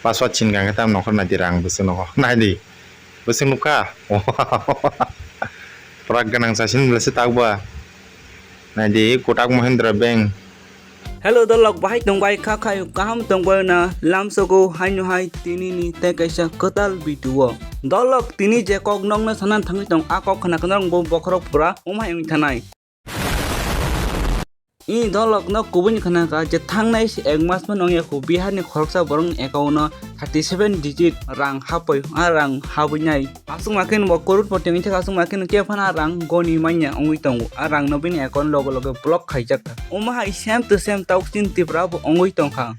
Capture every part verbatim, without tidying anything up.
Password sin kang khe tam nongkhor nai di rang bwswk nokho. Nai di. Bwswk nukha. Pura gwnang sa sin bwlai se tak ba. Nai di Kotak Mahindra Bank. Hello dolok, bahai tong bai kha khayo, kaham tong bai na lamsogo haino hai tini ni tei kaisa kwtal video. Dolok tini je kok nokno sanan thangwi tong, a kok khna khna rong bo bokhorok pura umhai wng thanai. I dolok no kubui ni khna kha je thangnai se ek mas phano wng ya khu Bihar ni khoroksa borok ni account no thirty seven digit rang hapoi, a rang habwi nai. Aswk ma khe bo crorepati wngwi thangkha, aswk ma khe khe phano a rang goni manya wngwi tongo. A rang no bini account loge loge block khaijak kha. Omo hai same to same Tauksing Tripura bo wngwi tongkha.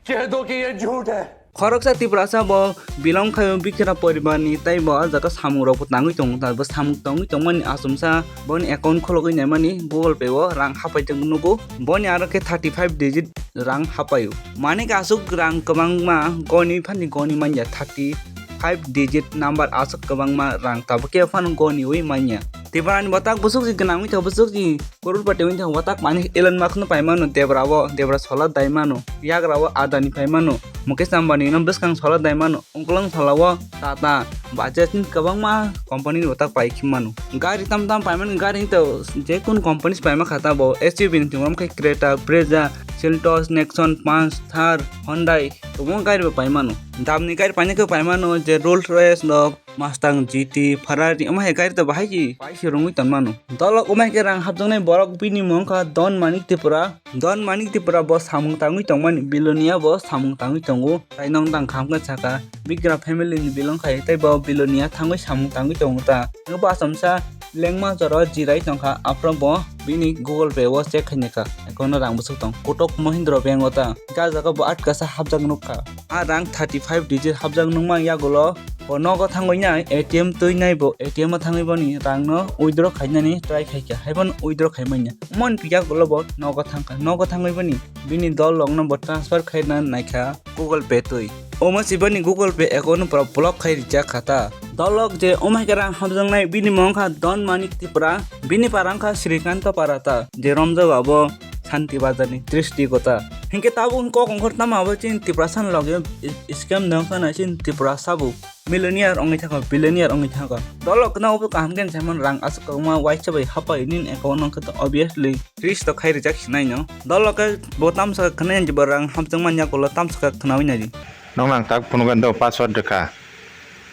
कह दो कि ये झूठ है। Khoroksa Tiprasa bo belong khaio Bikra poribar ni, tei bo a jaga samung rok bo tangwi tongo, ta bo samung tangwi tongmani achomsa boni account khologwi naimani Google Pay o rang hapai tong nugo. Boni aro khe thirty five digit rang hapaio. Mane khe aswk rang kwbangma goni phani goni manya, thirty five digit number aswk kwbangma rang tabuk khe phano goniwi manya. Tiprani bwtak bwswk si gwnangwi tong, bwswk si crorepati wngwi tong, bwtak mani Elon Musk no paimano, Debra o, Debra sola daimano, yagra o Adani paimano, Mukesh Ambani no bwskang sola daimano, ungkulung sola o Tata, Bajaj ni kwbangma company ni bwtak pai khe mano. Gari tam tam paimani, gari to je kun company se paima kha ta bo, S U V ni thwngmung khe Creta, Brezza, Seltos, Nexon, Punch, Thar, Hyundai, kwbangma gari bo paimano. Dam ni gari paina khe paimano je Rolls Royce no, Mustang, G T, Ferrari, omo hai gari to bahai se pai se rwngwi tongmano. Dolok omo hai khe rang hapjaknai borok bini mung kha Don Manik Tripura. Don Manik Tripura bo samung tangwi tongmani, billionaire bo samung tangwi tongo. Tai nong tang kham khe saka, Bikra family ni belong khai, tei bo billionaire thangwi samung tangwi tongo ta. Bo achomsa lengma jora jirai tongkha, aphuru bo bini Google Pay o check khainai kha. Account o rang bwswk tong. Kotak Mahindra Bank o ta. Ga jaga bo atkasa hapjak nukha. A rang thirty five digit hapjak nukma yagulo bo nogo thangwi nai A T M twi nai bo A T M o thangwi boni rang no withdraw khainani try khaikha, haibono withdraw khaimanya. Mon piya gulo bo nogo thangkha, nogo thangwi boni bini dol rokno bo transfer khaina naikha Google Pay twi. Omo si boni Google Pay account no pura block khai rijak kha ta. Dolok je omo hai khe rang hapjaknai bini mung kha Don Manik Tripura, bini para wngkha Srikanto Para ta, je romjago abo Santi Bazar ni tris ti kota. Hinkhe tabuk kok ongkhor tamo abo chini Tiprasa ni loge scam nang kha nai chini Tiprasa bo millionaire ongwi thangkha, billionaire ongwi thangkha. Dolok no obo kaham khe saimano rang aswk kwbangma waisa bai hapai nini account no khe obviously freeze to khai rijak sinai no. Dolok khe bo tamsa khe khwnai bo rang hapjakmani yakulo tamsa khe khwnawi nai di. Nokno ang tak phunukha do password rwkha.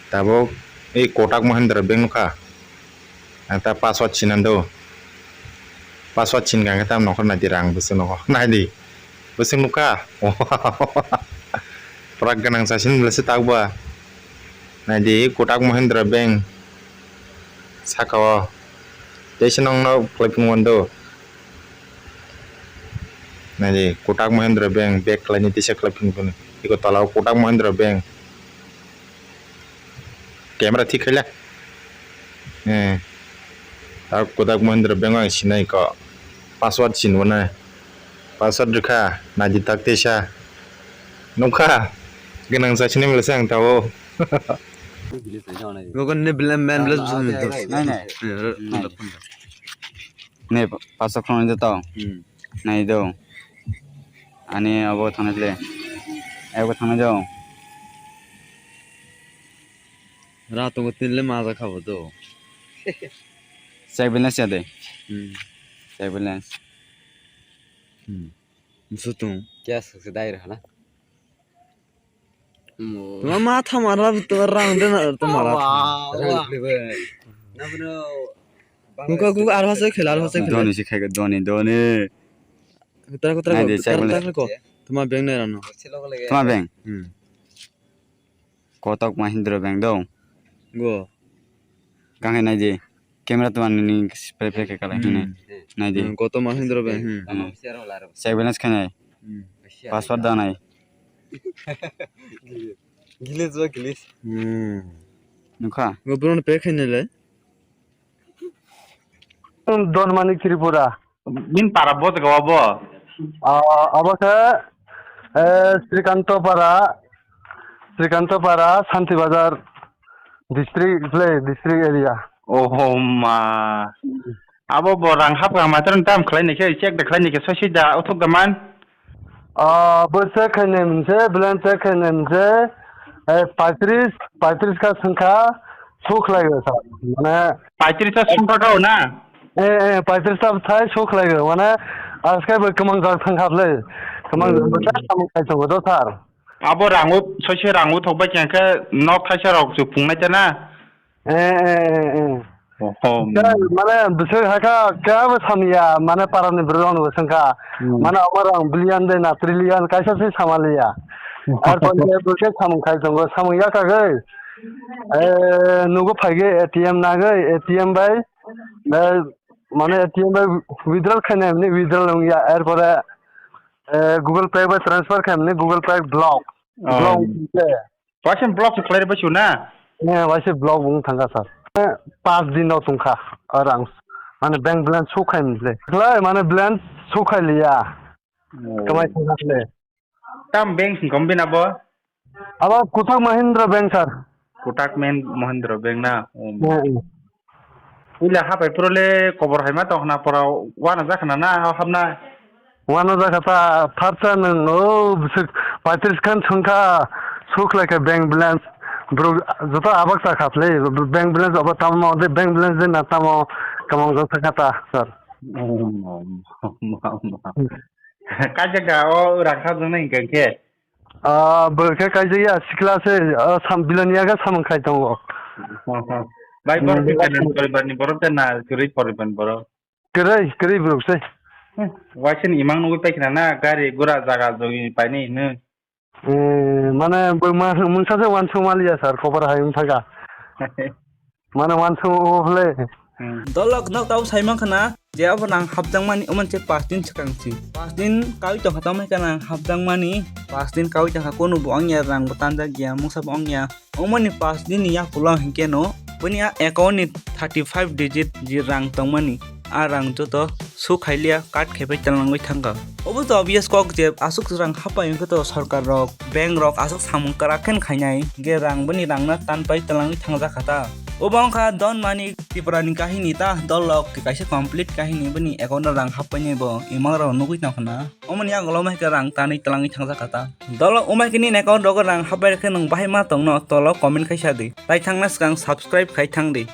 Tabuk ei Kotak Mahindra Bank nukha. Ang ta password sinan do. Password sin kang khe tam nongkhor nai di rang bwswk nokho. Nai di. Bwswk nukha. Pura gwnang sa sin bwlai se tak ba. Nai di Kotak Mahindra Bank saka o. Teisa nongno khlai phunukha do. Nai di Kotak Mahindra Bank back khlaini teisa khlai phunukha. Iko tola o Kotak Mahindra Bank. Camera thik khaila. Eh. Ta Kotak Mahindra Bank ang sinai ko. Password sinbo na. Password rwkha, nai di tak teisa. Nukha. Gwnang sa sinai mila sang tao. Gogon ne bla-, man bla-, nai, nai. Nai. Ne, password khonai da tao. Hmm. Nai do. Ani abo thangnai le. Abo thangnai do. Ra tongo tin le maja khabo do. Check balance ya de. Hmm. Check balance. Hmm. Musutung. Kya sakse dai raha na? Tuma ma thamara, tuma rang de na, tuma ra. Rang khlibe. Na bro. Kuka, kuka, arho se khela, arho se khela. Doni se khai, doni, doni. Kutra, kutra, nai de, kutra, check balance. Kutra, kutra, ko. Tuma bank nai rano. Tuma bank? Hmm. Kotak Mahindra Bank do. Go. Kang hai nai di. Camera to ani ni spray spray ke kalai hinai. Hmm. Nai di. Hmm, Kotak Mahindra Bank. Hmm. Hmm. Check balance khe nai. Hmm. Password da nai. Gilis ba gilis. Hmm. Nukha. Go bro pay khe nai le. Don Manik Tripura. Bini para bo jaga o bo? Ah, abo khe, eh, Srikanto Para, Srikanto Para, Santi Bazar district, ble, district area. Oho ma. Abo bo rang hap kha ma, tang tam khlai ni khe, check da khlai ni khe, soi soi da, uthuk da man. Ah, bo check khainai mse, balance check khainai mse, eh, paitris, paitris kha swngkha, suk khlai o sir. Mane paitris ta swngkha kha o na? Eh, eh, paitris ta thai suk khlai o. Mane aske bo kwmang jang thang kha ble. Kwmang jang bo ta samung khai tongo do sir. Abo rango, soise rango thok bai khe nok thaisa rok chu phungnai ta na? Eh, eh, eh, eh. Oho. Khe mane bwswk hakha kebo samya, mane parani borok rokno bo swngkha. Hmm. Mane omo rang billion de na trillion kaisa se samaliya. Ar pore bo khe samung khai tongo, samung yakagwi. Eh, nugo phaigwi A T M nagwi, A T M bai, eh, mane A T M bai withdrawal khainai hwnwi withdrawal wngya. Ar pore, eh, Google Pay bai transfer khaimani Google Pay block. Oh. Block wngkhe. Waisa block se khlai bai su na? Eh, waisa block wng thangkha sir. Eh, pas din no tongkha, o rang. Mane bank balance suk khai mle. Khlai, mane balance suk khai liya. Oh. Kamai thangkha le. Tam bank sing kom bina bo? Abo Kotak Mahindra Bank sir. Kotak Mahin-, Mahindra Bank na? Oh. Eh, eh. Puila hapai phuru le kobor hai ma tong khna pora wana ja khna na hapna? Wana ja kha ta pharsa nwng o bwswk paitris khan swngkha suk lai kha bank balance. Borok joto abak cha kha phle bank balance obo tamo de bank balance de na tamo kamang jang sakha ta sir. Kaisa ka o rakha jang nai hingka khe. Ah, bo khe kaijak ya, sikla se, ah, sam-, bilani yaga samung khai tongo. Oho. Bai, borok Hmm. khe kailan poribar ni borok de na kwrwi poribar ni borok? Kwrwi, kwrwi borok se. Hmm. Waisa ni imang nugwi pai khna na, gari gura jaga jogwi painai hwnwi. Eh, mane bo ma-, mungsa se wansuk maliya sir, kobar hai wng thaka. Mane wansuk o hwle. Hmm. Dolok nok tau sai mankha na je abo nang hapjakmani omo se pas din swkang si. Pas din kaui tongkha tongmai khe nang hapjakmani. Pas din kaui tongkha kunu bo wngya rang bo tanjak ya mungsa bo wngya. Omoni pas din ni yakulo hinkhe no bini a account ni thirty five digit ji rang tongmani. A rang joto suk khailiya cut khaipai talangwi thangkha. Obo to obvious kok je aswk rang hapai wngkhe to sorkar rok, bank rok aswk samung kwrak khe khainai, hinkhe rang bini rangno tanpai talangwi thangjak kha ta. Obo wngkha Don Manik Tripura ni kahini ta, dol rok kaisa complete kahini bini account o rang hapainai bo imang rok nugwi tongkha na. Omoni yagulo mai khe rang tanwi talangwi thangjak kha ta. Dol rok omai khe nini account rogo rang hapai khe nwng bahai ma tongno tolo comment khaisa di. Tai thangna swkang subscribe khai thang di.